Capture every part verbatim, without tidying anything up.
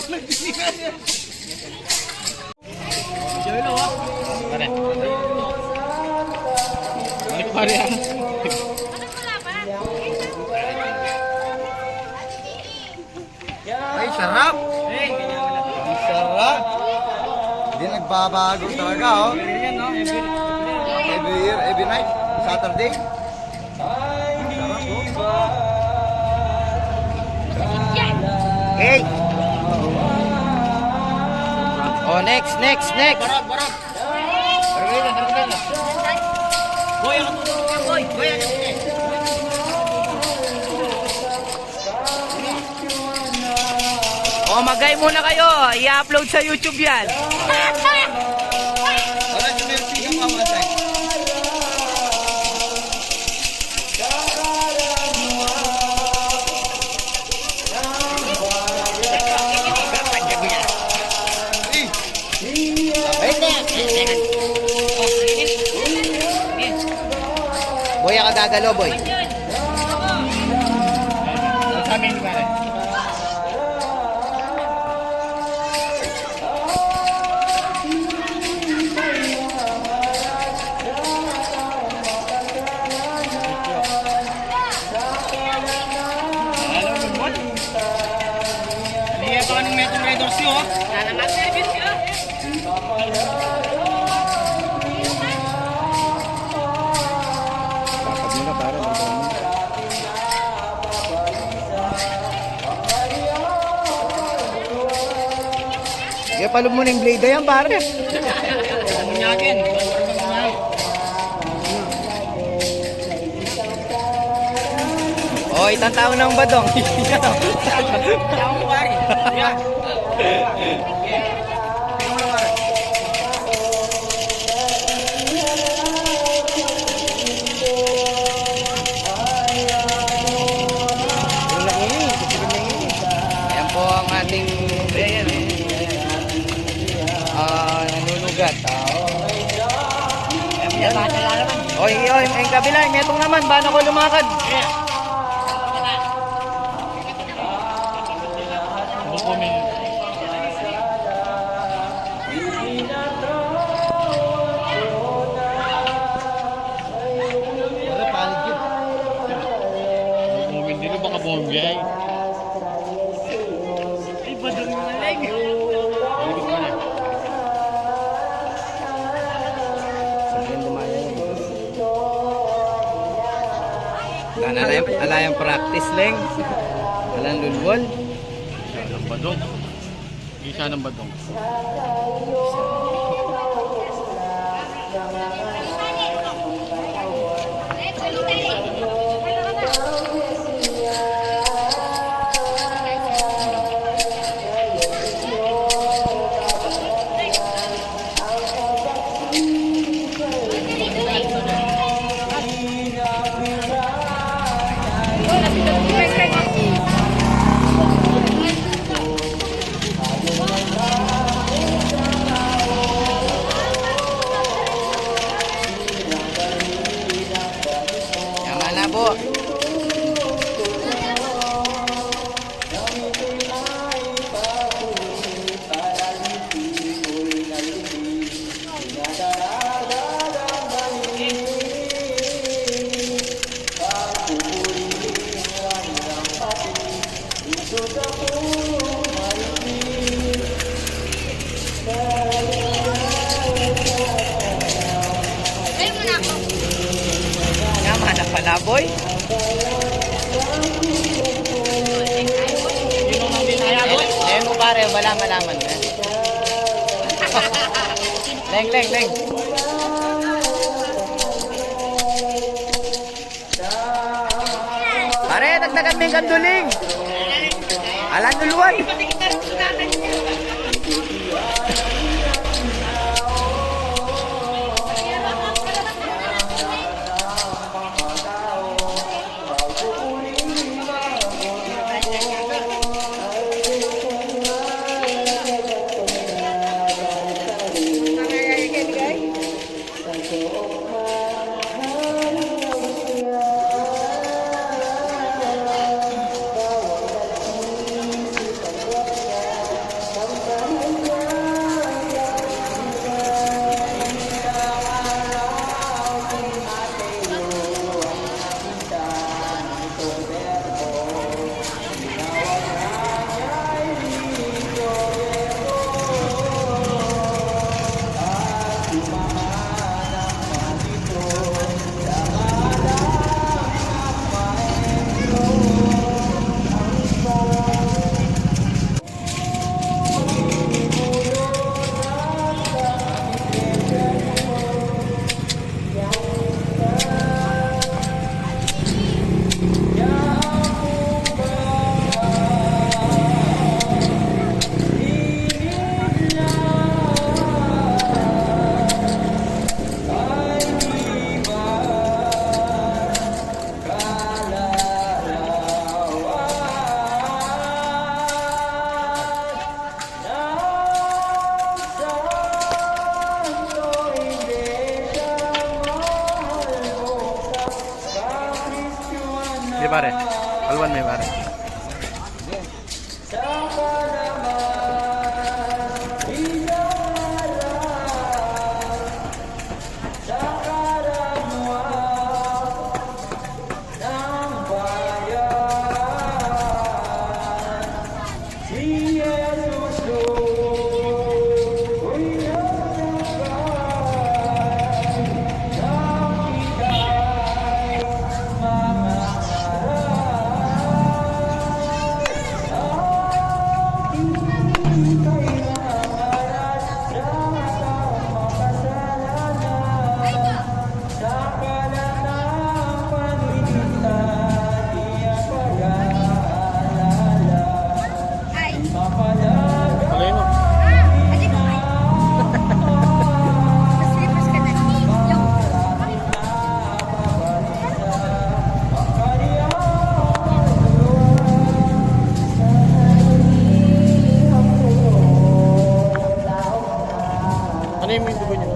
Pare. Balik, pare, ah. Ay, sarap! Ang sarap! Hindi nagbabago talaga, oh. Every year, every night, Saturday. Ang sarap, oh. Hey! Oh, next, next, next! Barag, barag! Boy, ako tutulungan, boy. Boy, ako tutulungan. O, magay muna kayo. I-upload sa YouTube yan. Wala si Mercy, yung mamatay. Wait na. Boy, ako gagalo, boy. Sa amin, pare. Ano, Lubot? Hindi, ito anong metong Red Horse yun, oh? Lapad mo na, pare. Sige, palub mo na yung blade yan, pare. Ano niya akin? O, itang tao ng badong. Tao ng wari. Yeah. Ayan po ang ating, ah, nanulugat. Ah, oy, oy, yung kabila, yung etong naman, paano ko lumakad? Wala, paligid. Bomba, hindi na baka bomba, eh. Ay, badong na lang. Sabihin, dumayo yun. Ala yang, ala yang practice, Leng. Alang lulwal. Ang badong. Isa ng badong. Tama na po. Tama na pala, boy. Leng, leng, leng. Pare, dagdagan me ing kanduling. Alang lulwal. Pare, alwan me, pare. Ano yung dugo niya?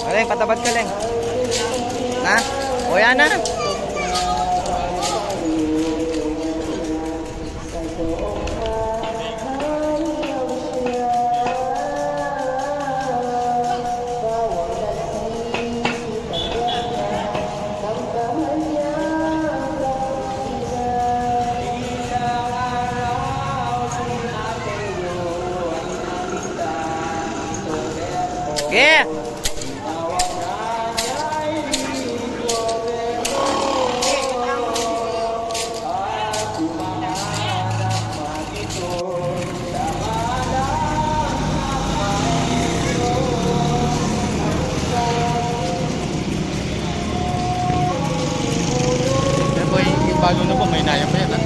Aleng, patapat ka, Leng. Na? O, yan na. Ge! Yan po, yung bago na po, may naya pa yan, ha?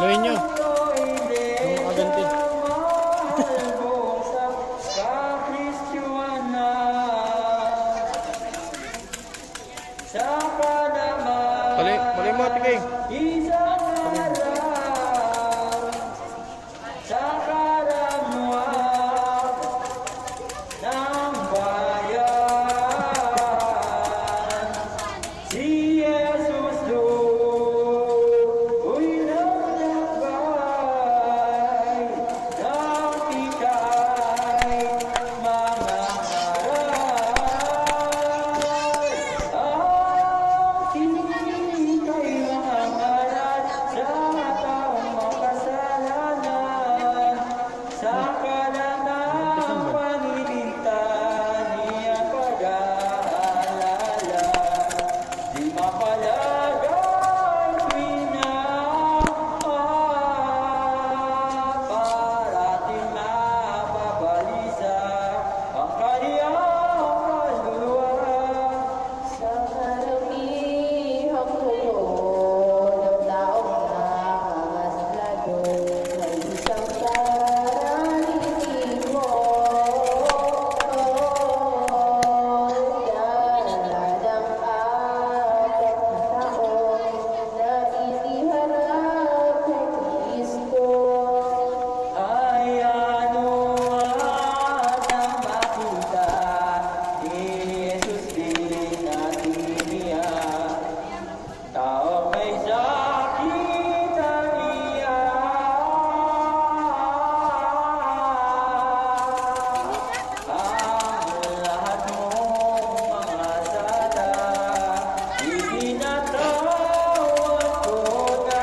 Gawin nyo. Yung makaganti. Pali, pali mo, tigay. Si Jesus, Ginu nang lakbay, nang pitay, mangangaral. Ang pitay mangangaral sa taong makasalanan. Sa kalanang panibinta niyang pag-aalala, di mapalagay pinapaparati, mapabalisa ang kaniyang kaluluwa. Sa karamihang buto ng taong nangangaslado, may isang paralitigo. Daladang apat na taon na iniharap kay Kristo. Ay anuman ang makita ni Jesus, binati niya. Taong may sakit ang iya. Ang lahat mong mga sala, ipinatawad ko na.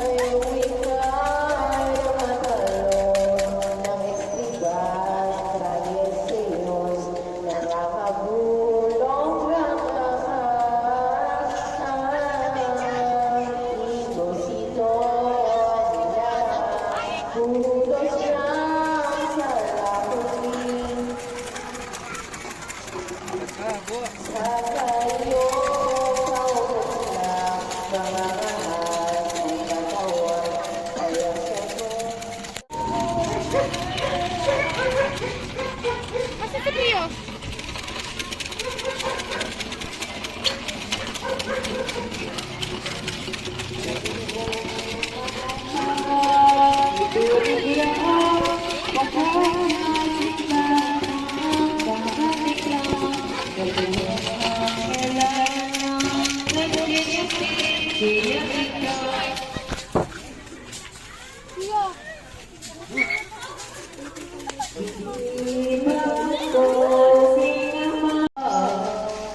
Ay, wika ng matalon ng eskribas, Fariseos, nangangabulong lang ang ibusito nila. Putos lang sa lakuling. Sa kayo, Paulus na, mga mahal, ay katawan, ay ang sagot. Masa sa Rio?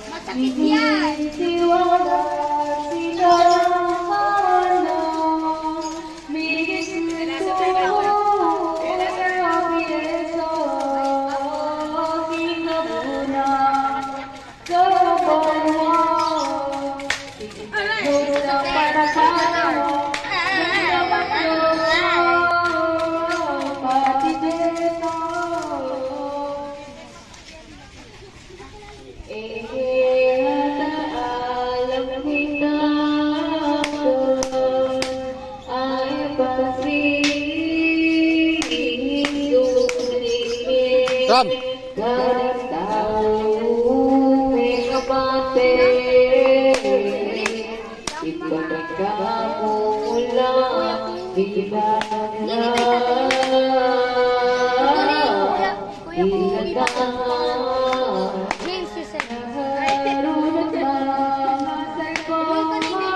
Masakit yan. Ram.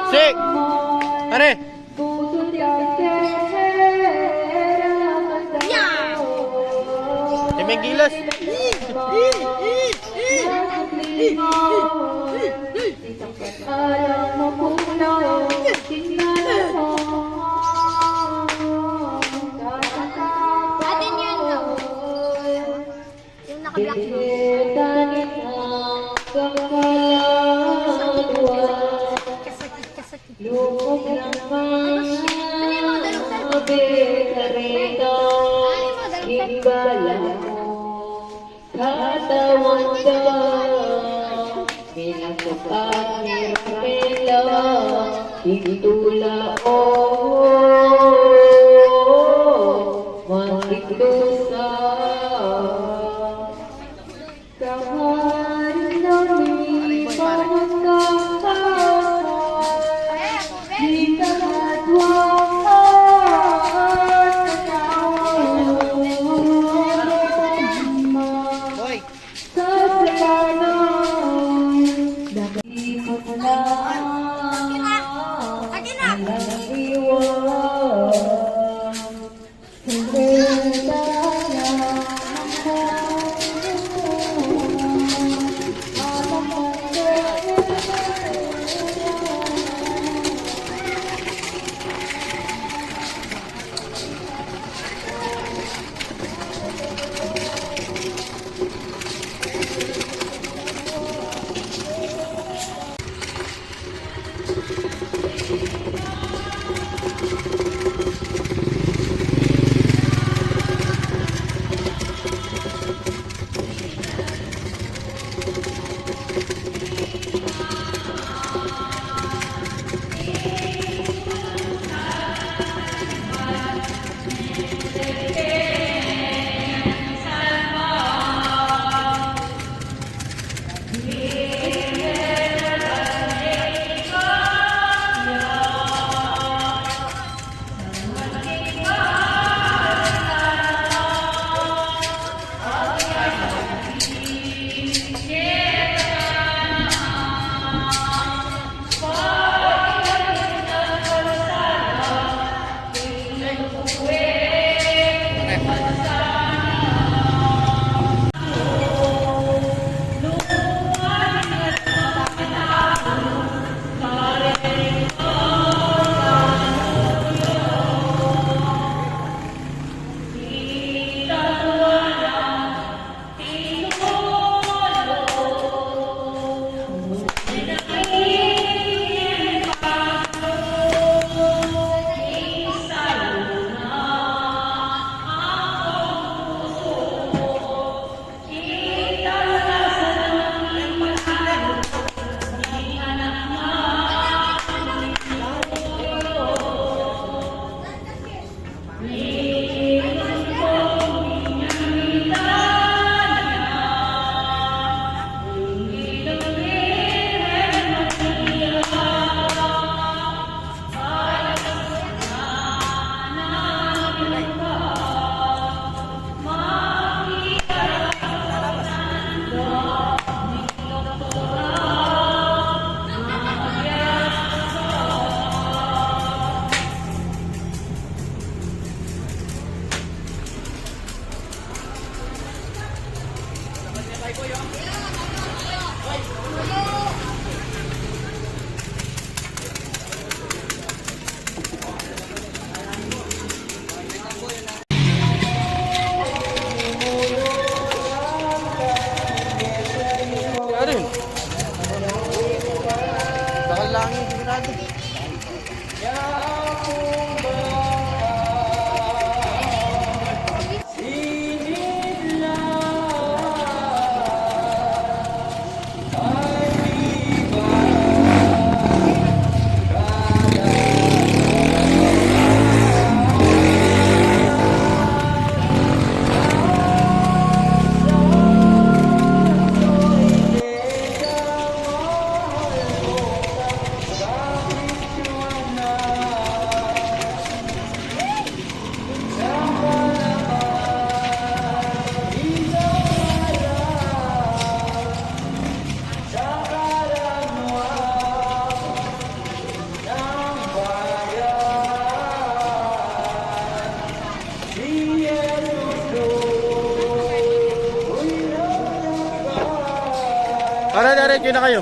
Sik. Pare. Timing gilas. Atin yan, no? Yung naka-black, no? Kasakit, kasakit. Lubog ng mga berita, himbala mo, katawan ka, minakapagniramela, hintula o Yarin. Bakal langit, sigurado. Pare, diretso na kayu.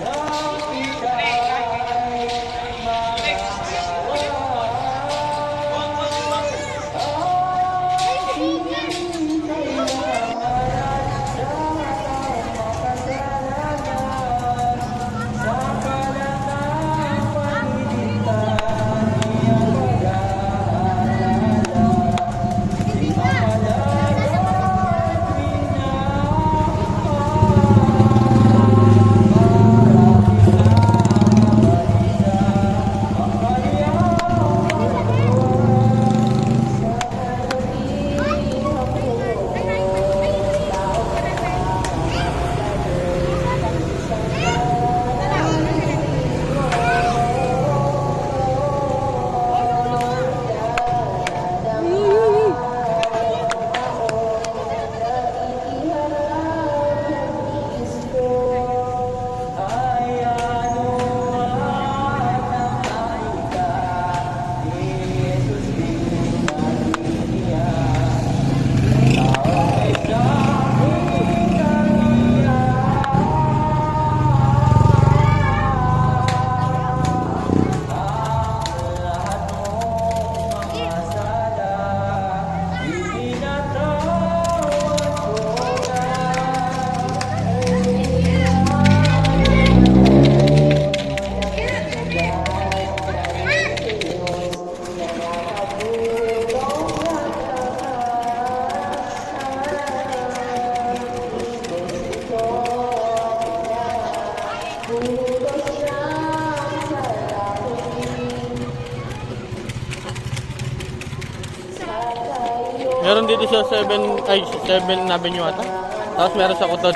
Dito sa seven, ay, seven Avenue ata. Tapos meron sa Kutod.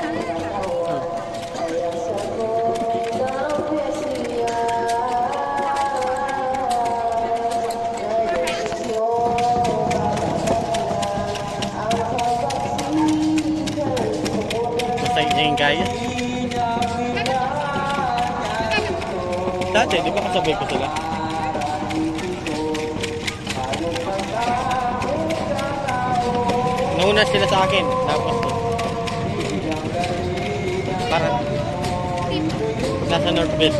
Masaya yung guys. Dati, di ba kasabay ko sila? Nauna sila sa akin. Tapos, parang, nasa North Beach.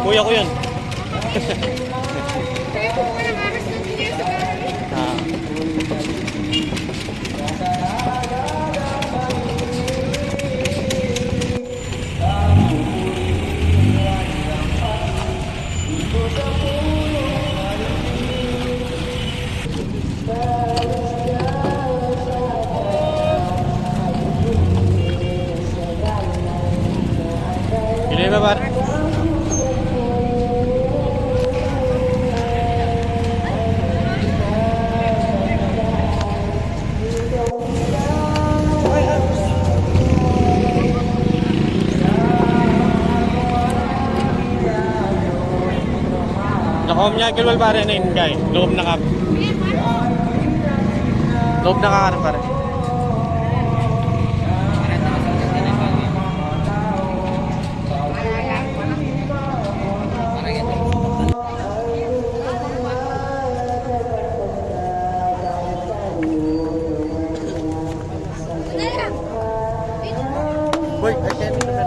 Kuya ko yun. Ah. Pili ba, par? Nakom niya, kilwal pare na yun, guys. Loob na kap. Loob na kap, pare. Uy, ay, kaya nito, men.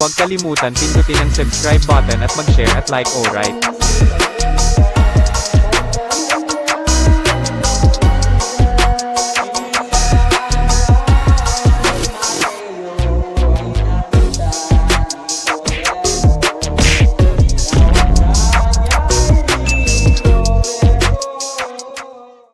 Huwag kalimutan pindutin ang subscribe button at mag-share at like, alright?